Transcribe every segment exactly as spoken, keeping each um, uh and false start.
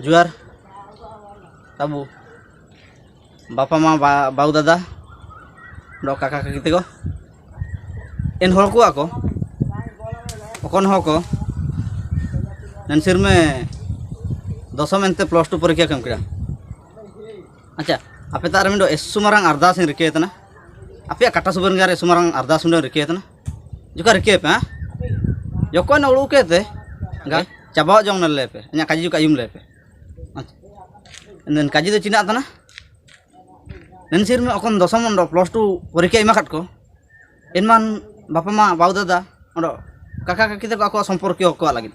ᱡᱚᱦᱟᱨ ᱛᱟᱵᱚ ᱵᱟᱯᱟ ᱢᱟ, ᱵᱟ-, ᱵᱟᱹᱦᱩ ᱫᱟᱫᱟ, ᱫᱚ ᱠᱟᱠᱟ ᱠᱟᱠᱤ ᱛᱮᱠᱚ, ᱮᱱ ᱦᱚᱲ ᱠᱚᱣᱟᱜ ᱠᱚ, ᱚᱠᱚᱱ ᱦᱚᱲ ᱠᱚ, ᱱᱮᱱᱥᱤᱨ ᱢᱮ ᱫᱚᱥᱚᱢ ᱮᱱᱛᱮ plus two ᱯᱚᱨᱤᱠᱠᱷᱟ ᱠᱚ ᱮᱢ ᱠᱮᱫᱟ᱾ ᱟᱪᱪᱷᱟ, ᱟᱯᱮ ᱛᱟᱜ ᱨᱮ ᱢᱤᱫ ᱮᱥᱩ ᱢᱟᱨᱟᱝ ᱟᱨᱫᱟᱥ ᱤᱧ ᱨᱤᱠᱟᱹᱭᱮᱫ ᱛᱟᱦᱮᱱᱟ, ᱟᱯᱮᱭᱟᱜ ᱠᱟᱴᱟ ᱥᱩᱵᱟᱹᱨ ᱜᱟᱨ ᱮᱥᱩ ᱢᱟᱨᱟᱝ ᱟᱨᱫᱟᱥ ᱢᱤᱫ ᱨᱤᱠᱟᱹᱭᱮᱫ ᱛᱟᱦᱮᱱᱟ, ᱡᱚᱠᱷᱚᱱ ᱨᱤᱠᱟᱹᱭ ᱯᱮ, ᱦᱮᱸ, ᱡᱚᱠᱷᱚᱱ ᱩᱲᱩᱠ ᱠᱟᱛᱮ, ᱦᱮᱸ, ᱪᱟᱵᱟᱣ ᱡᱚᱝ ᱱᱟ ᱞᱟᱹᱭ ᱯᱮ, ᱤᱧᱟᱹᱜ ᱠᱟᱡᱤ ᱡᱚᱠᱷᱚᱱ ᱟᱭᱩᱢ ᱞᱟᱹᱭ ᱯᱮ᱾ ᱟᱪᱪᱷᱟ, ᱮᱱᱫᱮᱱ ᱠᱟᱡᱤ ᱫᱚ ᱪᱤᱱᱟᱜ ᱛᱟᱦᱮᱱᱟ, ᱱᱮᱱᱥᱤᱨ ᱢᱮ ᱚᱠᱷᱚᱱ ᱫᱚᱥᱚᱢ ᱚᱸᱰᱚ plus two ᱯᱚᱨᱤᱠᱠᱷᱟ ᱮᱢᱟ ᱠᱟᱫ ᱠᱚ, ᱮᱱᱢᱟᱱ ᱵᱟᱯᱟ ᱢᱟ, ᱵᱟᱹᱦᱩ ᱫᱟᱫᱟ, ᱚᱸᱰᱚ ᱠᱟᱠᱟ ᱠᱟᱠᱤ ᱛᱟᱠᱚ ᱟᱠᱚᱣᱟᱜ ᱥᱚᱢᱯᱚᱨᱠᱤᱭᱚ ᱠᱚᱣᱟᱜ ᱞᱟᱹᱜᱤᱫ᱾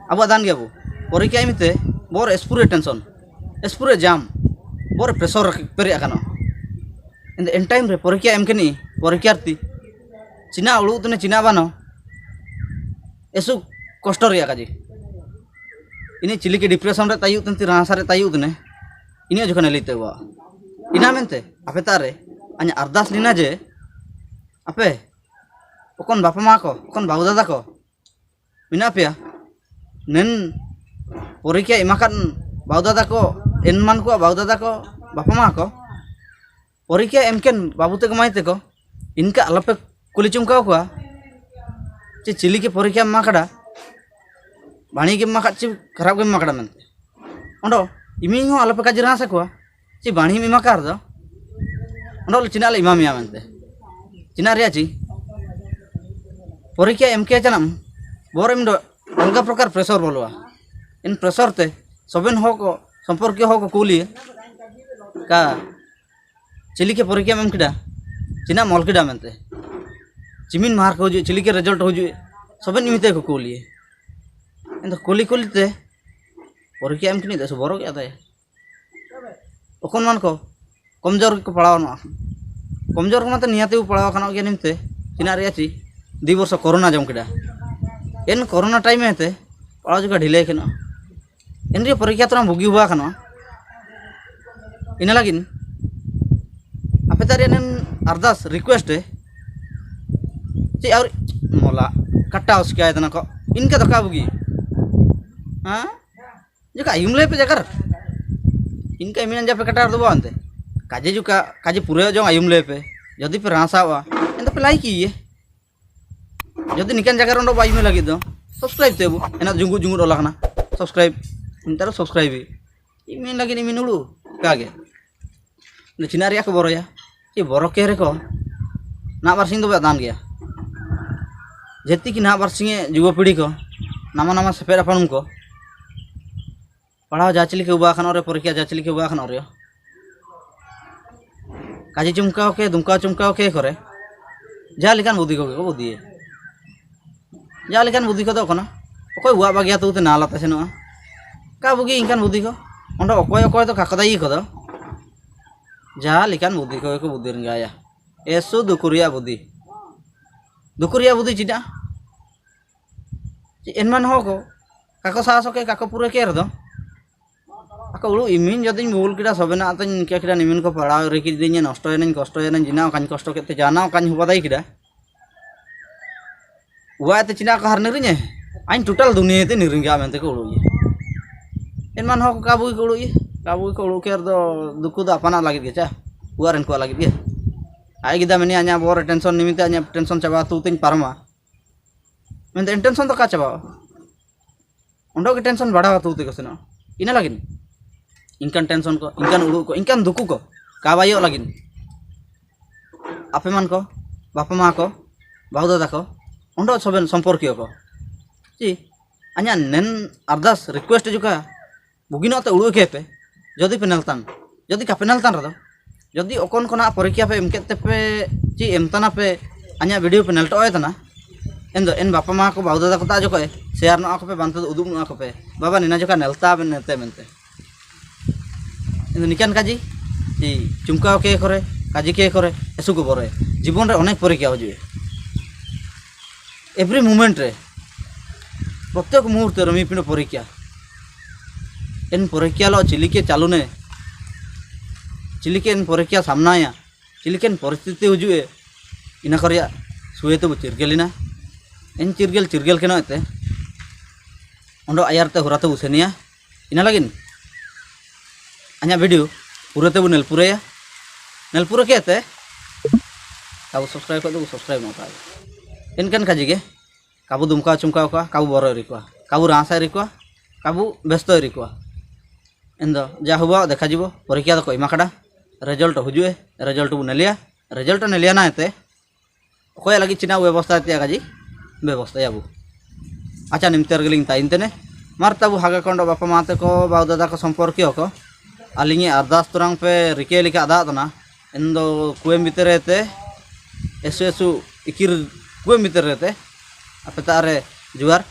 ᱟᱵᱚᱣᱟᱜ ᱫᱟᱱ ᱜᱮᱭᱟ ᱵᱚ᱾ ᱯᱚᱨᱤᱠᱠᱷᱟ ᱮᱢ ᱛᱮ ᱵᱚᱦᱚᱜ ᱨᱮ ᱮᱥᱯᱩᱨᱮ tension, ᱮᱥᱯᱩᱨᱮ ᱡᱟᱢ, ᱵᱚᱦᱚᱜ ᱨᱮ pressure ᱯᱮᱨᱮᱡ ᱟᱠᱟᱱᱟ᱾ ᱮᱱᱛᱮ ᱮᱱ time ᱨᱮ ᱯᱚᱨᱤᱠᱠᱷᱟ ᱮᱢ ᱠᱟᱹᱱᱤ, ᱯᱚᱨᱤᱠᱠᱷᱟᱨᱛᱷᱤ, ᱪᱤᱱᱟ ᱩᱲᱩᱜ ᱛᱟᱱᱮ, ᱪᱤᱱᱟ ᱵᱟᱱᱚ, ᱮᱥᱩ ᱠᱚᱥᱴᱚ ᱨᱮᱭᱟᱜ ᱠᱟᱡᱮ᱾ ᱤᱱᱤ ᱪᱤᱞᱤ ᱠᱤ depression ᱨᱮ ᱛᱟᱭᱩᱜ ᱛᱟᱱᱮ, ᱨᱟᱦᱟᱥᱟ ᱨᱮ ᱛᱟᱭᱩᱜ ᱛᱟᱱᱮ, ᱤᱱᱤ ᱡᱚᱠᱷᱚᱱ ᱮ ᱞᱟᱹᱭ ᱛᱮ ᱵᱟ᱾ ᱤᱱᱟ ᱢᱮᱱᱛᱮ ᱟᱯᱮ ᱛᱟᱜ ᱨᱮ ᱟᱧᱟᱜ ᱟᱨᱫᱟᱥ ᱞᱤᱱᱟ ᱡᱮ, ᱟᱯᱮ ᱚᱠᱚᱱ ᱵᱟᱯᱟ ᱢᱟ ᱠᱚ, ᱚᱠᱚᱱ ᱵᱟᱹᱦᱩ ᱫᱟᱫᱟ ᱠᱚ ᱢᱮᱱᱟᱜ ᱯᱮᱭᱟ, ᱱᱮᱱ ᱯᱚᱨᱤᱠᱠᱷᱟ ᱮᱢ ᱟᱠᱟᱫ ᱵᱟᱹᱦᱩ ᱫᱟᱫᱟ ᱠᱚ, ᱮᱱᱢᱟᱱ ᱠᱚᱣᱟᱜ ᱵᱟᱹᱦᱩ ᱫᱟᱫᱟ ᱠᱚ, ᱵᱟᱯᱟ ᱢᱟ ᱠᱚ, ᱯᱚᱨᱤᱠᱠᱷᱟ ᱮᱢ ᱠᱮᱱ ᱵᱟᱹᱵᱩ ᱛᱮᱠᱚ ᱢᱟᱹᱭ ᱛᱮᱠᱚ, ᱤᱱᱠᱟ ᱟᱞᱚᱯᱮ ᱠᱩᱞᱤ ᱪᱩᱢᱠᱟᱣ ᱠᱚᱣᱟ ᱪᱮ ᱪᱤᱞᱤ ᱠᱤ ᱯᱚᱨᱤᱠᱠᱷᱟ ᱮᱢ ᱮᱢᱟ ᱠᱟᱫᱟ, ᱵᱟᱹᱲᱤ ᱜᱮᱢ ᱮᱢᱟ ᱠᱟᱫ ᱪᱮ ᱠᱷᱟᱨᱟᱯ ᱜᱮᱢ ᱮᱢᱟ ᱠᱟᱫᱟ ᱢᱮᱱᱛᱮ᱾ ᱚᱸᱰᱚ ᱤᱢᱤ ᱦᱚᱸ ᱟᱞᱚᱯᱮ ᱠᱟᱡᱤ ᱨᱟᱦᱟᱥᱟ ᱠᱚᱣᱟ᱾ ᱪᱮ ᱵᱟᱹᱲᱤᱢ ᱮᱢᱟ ᱠᱟᱨ ᱫᱚ, ᱚᱸᱰᱮ ᱪᱤᱱᱟᱜ ᱞᱮ ᱮᱢᱟ ᱢᱮᱭᱟ ᱢᱮᱱᱛᱮ᱾ ᱪᱤᱱᱟᱜ ᱨᱮᱭᱟᱜ ᱪᱮ ᱯᱚᱨᱤᱠᱠᱷᱟ ᱮᱢ ᱠᱮ ᱪᱟᱱᱟᱢ, ᱵᱚᱨ ᱮᱢ ᱫᱚ ᱟᱞᱜᱟ ᱯᱨᱚᱠᱟᱨ pressure ᱵᱚᱞᱚᱜᱼᱟ᱾ ᱮᱱ pressure ᱛᱮ ᱥᱚᱵᱮᱱ ᱦᱚᱲ ᱠᱚ, ᱥᱚᱢᱯᱚᱨᱠᱤᱭᱚ ᱦᱚᱲ ᱠᱚ ᱠᱩᱞᱤᱭᱮ ᱠᱟ, ᱪᱤᱞᱤ ᱠᱮ ᱯᱚᱨᱤᱠᱠᱷᱟ ᱮᱢ ᱠᱮᱫᱟ, ᱪᱤᱱᱟᱜ ᱢᱚᱞ ᱠᱮᱫᱟ ᱢᱮᱱᱛᱮ, ᱪᱤᱢᱤᱱ mark ᱦᱤᱡᱩᱜ, ᱪᱤᱞᱤ ᱠᱮ result ᱦᱤᱡᱩᱜ, ᱥᱚᱵᱮᱱ ᱮᱢᱱᱤ ᱛᱮ ᱠᱚ ᱠᱩᱞᱤᱭᱮ᱾ ᱮᱱ ᱫᱚ ᱠᱩᱞᱤ ᱠᱩᱞᱤ ᱛᱮ ᱯᱚᱨᱤᱠᱠᱷᱟ ᱮᱢ ᱠᱤᱱᱤ ᱫᱮᱥ ᱵᱚᱨᱚ ᱜᱮ ᱟᱫᱟᱭ᱾ ᱚᱠᱷᱚᱱ ᱢᱟᱱ ᱠᱚ ᱠᱚᱢᱡᱳᱨ ᱜᱮᱠᱚ ᱯᱟᱲᱟᱣ ᱱᱚᱜᱼᱟ᱾ ᱠᱚᱢᱡᱳᱨ ᱠᱚ ᱢᱟᱛᱚ ᱱᱤᱦᱟᱹᱛᱤ ᱵᱚ ᱯᱟᱲᱟᱣ ᱟᱠᱟᱱᱚᱜ ᱜᱮᱭᱟ ᱱᱤᱢᱛᱮ, ᱪᱤᱱᱟᱜ ᱨᱮᱭᱟᱜ ᱪᱤ ᱫᱩᱭ ᱵᱚᱨᱥᱚ ᱠᱚᱨᱳᱱᱟ ᱡᱚᱢ ᱠᱮᱫᱟ᱾ ᱮᱱ ᱠᱚᱨᱳᱱᱟ time ᱮ ᱛᱮ ᱯᱟᱲᱟᱣ ᱡᱚᱠᱷᱟ ᱰᱷᱤᱞᱟᱹᱭ ᱠᱟᱱᱚᱜᱼᱟ᱾ ᱮᱱ ᱨᱮᱭᱟᱜ ᱯᱚᱨᱤᱠᱠᱷᱟ ᱛᱚᱨᱟ ᱵᱩᱜᱤ ᱦᱩᱭᱟ ᱟᱠᱟᱱᱚᱜᱼᱟ᱾ ᱤᱱᱟᱹ ᱞᱟᱹᱜᱤᱫ ᱟᱯᱮ ᱛᱟᱨᱮ ᱱᱮᱱ ᱟᱨᱫᱟᱥ request ᱮ ᱪᱮ ᱟᱨ ᱢᱚᱞᱟ ᱠᱟᱴᱟ ᱚᱥᱠᱟᱭ ᱫᱟᱱᱟ ᱠᱚ ᱤᱱᱠᱟ ᱫᱚ ᱠᱟ ᱵᱩᱜᱤ? ᱦᱮᱸ? Juka ayum lepe jakar. Inka imin anja pe katar do bante. Kaje juka, kaje pura jong ayum lepe. Jodi pe rasa wa. Enda pe like iye. Jodi nikan jakar ondo ba ayum lagi do. Subscribe te bu. Ena jungu jungu do lakna. Subscribe. Intaro subscribe. Imin lagi imin ulu. Kage. Nda china ria ko boro ya. Chi boro kere ko. Na barsing do ba dan gaya. Jeti ki na barsing e jugo pidi ko. Nama nama sepe apanum ko. Pala jachili ke uba kan ore porikia jachili ke uba kan ore. Kaji chumka oke, dumka chumka oke kore. Jali kan budi ko, budi. Jali kan budi ko do kona. Okoi wa bagia tu te nala ta seno. Ka bugi inkan budi ko. Ondo okoi okoi to kakoda i ko do. Jali kan budi ko, ko budi ringgaya. Esu dukuria budi. Dukuria budi chida. Chi enman hoko. Kako saso ke, kako pura ker do. Ako ulu imin jodi bul kida sobe na atau kia kida nimin ko pala riki dinya nosto ya nany kosto ya nany jina kan kosto ke te jana kan hupa dai kida. Ua te china ko har nirinye. Ain total dunia te niring ga mente ko ulu ye. Enman hoko kabu ko ulu ye. Kabu ko ulu ker do duku do apana lagi gecha. Ua ren ko lagi ge. Ai kida meni anya bor tension nimite anya tension chaba tu tin parma. Mente tension to ka chaba. Ondo ke tension bada watu te ko seno. Ina lagin. Inkan tension ko, inkan ulu ko, inkan duku ko. Kabayo lagin. Ape man ko, bapa ma ko, bau dada ko. Ondo soben somporkio ko. Chi. Anya nen ardas request juka. Bugino te ulu ke pe. Jodi penaltan. Jodi ka penaltan rado. Jodi okon kona porikia pe emkete pe chi emtana pe anya video penalto oe tana. Endo en bapa ma ko bau dada ko ta ajo ko e. Share no ako pe bantu uduk no ako pe. Baba nina joka nelta ben nete mente. Endo nikan kaji. Chi chumka oke kore, kaji ke kore, esu ko bore. Jibon re onek porikia hojue. Every moment re, protyek muhurto re mi pino porikia. En porikia lo chilike chalune, chilike en porikia samnaya, chilike en poristhiti ujue, ina koria sueto bu chirgelina. En chirgel chirgel keno ete. Ondo ayar te hurate usenia. Ina lagin, anya video pura te bu nelpuraya. Nelpura kete, kabu subscribe kau du, subscribe no kau. Enkan kaji ge, kabu dumka chumka kua, kabu boro iri kua, kabu rasa iri kua, kabu besto iri kua. Endo, ja huwa dekha jibo, porikia doko ima kada, result hujue, result bu nelia, result nelia na ete. Okoya lagi china bebosta tia kaji, bebosta ya bu. Acha nimter giling ta intene. Marta bu haga kondo bapa mate ko, bau dada ko, somporki oko. Alingi ardas turang pe rike lika ada tona. Endo kuem bitere te, esu esu ikir kuem bitere te. Apeta are juar.